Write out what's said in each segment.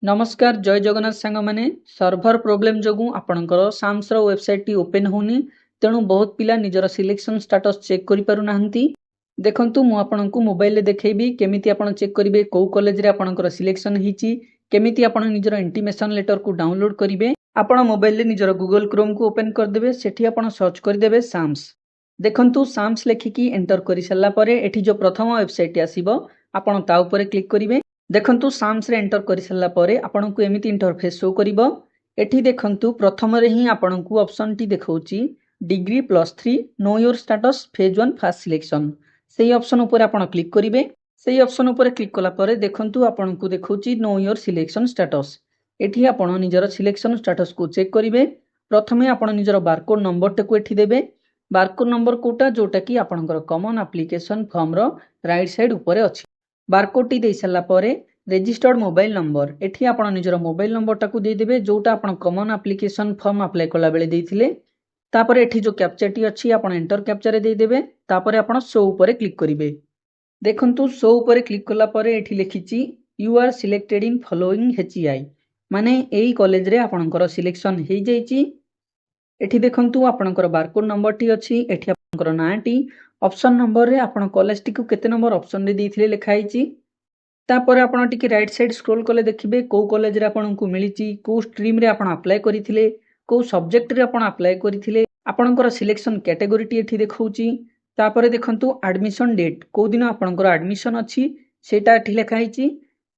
ନମସ୍କାର, ଜୟ ଜଗନ୍ନାଥ ସାଙ୍ଗମାନେ। Server problem ଯୋଗୁଁ ଆପଣଙ୍କର ସାମ୍ସର ୱେବସାଇଟ୍ଟି ଓପେନ୍ ହେଉନି, ତେଣୁ ବହୁତ ପିଲା ନିଜର ସିଲେକ୍ସନ୍ ଷ୍ଟାଟସ୍ ଚେକ୍ କରିପାରୁନାହାନ୍ତି। ଦେଖନ୍ତୁ, ମୁଁ ଆପଣଙ୍କୁ ମୋବାଇଲରେ ଦେଖେଇବି କେମିତି ଆପଣ ଚେକ୍ କରିବେ, କେଉଁ କଲେଜରେ ଆପଣଙ୍କର ସିଲେକ୍ସନ୍ ହେଇଛି, କେମିତି ଆପଣ ନିଜର ଇଣ୍ଟିମେସନ୍ ଲେଟରକୁ ଡାଉନଲୋଡ୍ କରିବେ। ଆପଣ ମୋବାଇଲରେ ନିଜର ଗୁଗଲ କ୍ରୋମକୁ ଓପେନ୍ କରିଦେବେ। ସେଠି ଆପଣ ସର୍ଚ୍ଚ କରିଦେବେ ସାମ୍ସ। ଦେଖନ୍ତୁ, ସାମ୍ସ ଲେଖିକି ଏଣ୍ଟର କରିସାରିଲା ପରେ ଏଠି ଯେଉଁ ପ୍ରଥମ ୱେବସାଇଟ୍ଟି ଆସିବ, ଆପଣ ତା ଉପରେ କ୍ଲିକ୍ କରିବେ। ଦେଖନ୍ତୁ, ସାମ୍ସରେ ଏଣ୍ଟର କରିସାରିଲା ପରେ ଆପଣଙ୍କୁ ଏମିତି ଇଣ୍ଟରଫେସ୍ ଶୋ କରିବ। ଏଠି ଦେଖନ୍ତୁ, ପ୍ରଥମରେ ହିଁ ଆପଣଙ୍କୁ ଅପସନ୍ଟି ଦେଖାଉଛି "Degree +3 know your status phase 1 first selection"। ସେଇ ଅପସନ୍ ଉପରେ ଆପଣ କ୍ଲିକ୍ କରିବେ। ସେଇ ଅପସନ୍ ଉପରେ କ୍ଲିକ୍ କଲା ପରେ ଦେଖନ୍ତୁ, ଆପଣଙ୍କୁ ଦେଖାଉଛି ନୋ your selection status. ଏଠି ଆପଣ ନିଜର ସିଲେକ୍ସନ୍ ଷ୍ଟାଟସ୍କୁ ଚେକ୍ କରିବେ। ପ୍ରଥମେ ଆପଣ ନିଜର ବାରକୋଡ୍ ନମ୍ବରଟାକୁ ଏଠି ଦେବେ। ବାରକୋଡ୍ ନମ୍ବର କେଉଁଟା? ଯେଉଁଟାକି ଆପଣଙ୍କର କମନ୍ ଆପ୍ଲିକେସନ୍ ଫର୍ମର ରାଇଟ୍ ସାଇଡ୍ ଉପରେ ଅଛି। ବାରକୋଡ୍ଟି ଦେଇସାରିଲା ପରେ ରେଜିଷ୍ଟର୍ଡ ମୋବାଇଲ ନମ୍ବର, ଏଠି ଆପଣ ନିଜର ମୋବାଇଲ ନମ୍ବରଟାକୁ ଦେଇଦେବେ, ଯେଉଁଟା ଆପଣ କମନ୍ ଆପ୍ଲିକେସନ୍ ଫର୍ମ ଆପ୍ଲାଏ କଲାବେଳେ ଦେଇଥିଲେ। ତାପରେ ଏଠି ଯେଉଁ କ୍ୟାପଚାଟି ଅଛି, ଆପଣ ଏଣ୍ଟର କ୍ୟାପଚାରେ ଦେଇଦେବେ। ତାପରେ ଆପଣ ଶୋ ଉପରେ କ୍ଲିକ୍ କରିବେ। ଦେଖନ୍ତୁ, ଶୋ ଉପରେ କ୍ଲିକ୍ କଲା ପରେ ଏଠି ଲେଖିଛି "You are selected in following HEI", ମାନେ ଏଇ କଲେଜରେ ଆପଣଙ୍କର ସିଲେକ୍ସନ୍ ହେଇଯାଇଛି। ଏଠି ଦେଖନ୍ତୁ, ଆପଣଙ୍କର ବାରକୋଡ୍ ନମ୍ବରଟି ଅଛି। ଏଠି ଆପଣଙ୍କର ନାଁଟି, ଅପସନ୍ ନମ୍ବରରେ ଆପଣ କଲେଜଟିକୁ କେତେ ନମ୍ବର ଅପସନରେ ଦେଇଥିଲେ ଲେଖା ହେଇଛି। ତାପରେ ଆପଣ ଟିକେ ରାଇଟ୍ ସାଇଡ୍ ସ୍କ୍ରୋଲ୍ କଲେ ଦେଖିବେ କେଉଁ କଲେଜରେ ଆପଣଙ୍କୁ ମିଳିଛି, କେଉଁ ଷ୍ଟ୍ରିମ୍ରେ ଆପଣ ଆପ୍ଲାଏ କରିଥିଲେ, କେଉଁ ସବଜେକ୍ଟରେ ଆପଣ ଆପ୍ଲାଏ କରିଥିଲେ, ଆପଣଙ୍କର ସିଲେକ୍ସନ୍ କ୍ୟାଟେଗୋରିଟି ଏଠି ଦେଖାଉଛି। ତାପରେ ଦେଖନ୍ତୁ, ଆଡ଼ମିସନ୍ ଡେଟ୍, କେଉଁ ଦିନ ଆପଣଙ୍କର ଆଡ଼ମିସନ୍ ଅଛି, ସେଇଟା ଏଠି ଲେଖା ହେଇଛି।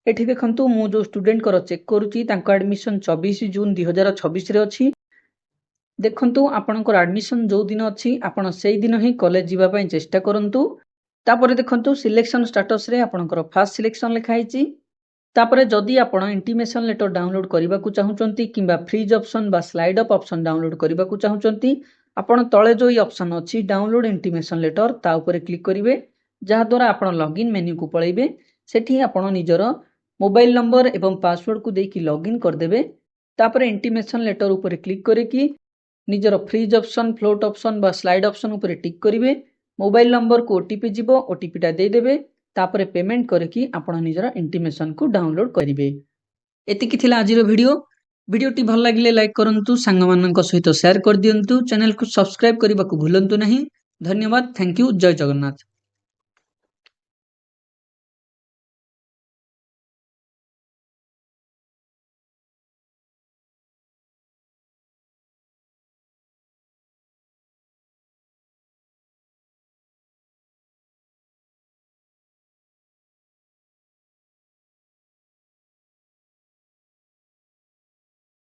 ଏଠି ଦେଖନ୍ତୁ, ମୁଁ ଯେଉଁ ଷ୍ଟୁଡେଣ୍ଟଙ୍କର ଚେକ୍ କରୁଛି, ତାଙ୍କ ଆଡ଼ମିସନ୍ 24 ଜୁନ୍ 2026ରେ ଅଛି। ଦେଖନ୍ତୁ, ଆପଣଙ୍କର ଆଡ଼ମିସନ୍ ଯେଉଁ ଦିନ ଅଛି, ଆପଣ ସେଇଦିନ ହିଁ କଲେଜ ଯିବା ପାଇଁ ଚେଷ୍ଟା କରନ୍ତୁ। ତାପରେ ଦେଖନ୍ତୁ, ସିଲେକ୍ସନ୍ ଷ୍ଟାଟସ୍ରେ ଆପଣଙ୍କର ଫାର୍ଷ୍ଟ ସିଲେକ୍ସନ୍ ଲେଖା ହେଇଛି। ତାପରେ ଯଦି ଆପଣ ଇଣ୍ଟିମେସନ୍ ଲେଟର ଡାଉନଲୋଡ୍ କରିବାକୁ ଚାହୁଁଛନ୍ତି କିମ୍ବା ଫ୍ରିଜ୍ ଅପସନ୍ ବା ସ୍ଲାଇଡ୍ ଅପ୍ ଅପସନ୍ ଡାଉନଲୋଡ୍ କରିବାକୁ ଚାହୁଁଛନ୍ତି, ଆପଣ ତଳେ ଯେଉଁ ଏଇ ଅପସନ୍ ଅଛି ଡାଉନଲୋଡ୍ ଇଣ୍ଟିମେସନ୍ ଲେଟର, ତା ଉପରେ କ୍ଲିକ୍ କରିବେ, ଯାହାଦ୍ୱାରା ଆପଣ ଲଗ୍ଇନ୍ ମେନ୍ୟୁକୁ ପଳାଇବେ। ସେଠି ଆପଣ ନିଜର ମୋବାଇଲ ନମ୍ବର ଏବଂ ପାସୱାର୍ଡ଼କୁ ଦେଇକି ଲଗ୍ଇନ୍ କରିଦେବେ। ତାପରେ ଇଣ୍ଟିମେସନ୍ ଲେଟର ଉପରେ କ୍ଲିକ୍ କରିକି ନିଜର ଫ୍ରିଜ୍ ଅପସନ୍, ଫ୍ଲୋଟ୍ ଅପସନ୍ ବା ସ୍ଲାଇଡ୍ ଅପସନ୍ ଉପରେ ଟିକ୍ କରିବେ। ମୋବାଇଲ ନମ୍ବରକୁ ଓଟିପି ଯିବ, ଓଟିପିଟା ଦେଇଦେବେ। ତାପରେ ପେମେଣ୍ଟ କରିକି ଆପଣ ନିଜର ଇଣ୍ଟିମେସନକୁ ଡାଉନଲୋଡ୍ କରିବେ। ଏତିକି ଥିଲା ଆଜିର ଭିଡ଼ିଓ। ଭିଡ଼ିଓଟି ଭଲ ଲାଗିଲେ ଲାଇକ୍ କରନ୍ତୁ, ସାଙ୍ଗମାନଙ୍କ ସହିତ ସେୟାର କରିଦିଅନ୍ତୁ, ଚ୍ୟାନେଲକୁ ସବସ୍କ୍ରାଇବ୍ କରିବାକୁ ଭୁଲନ୍ତୁ ନାହିଁ। ଧନ୍ୟବାଦ, thank you, Jay Jagannath.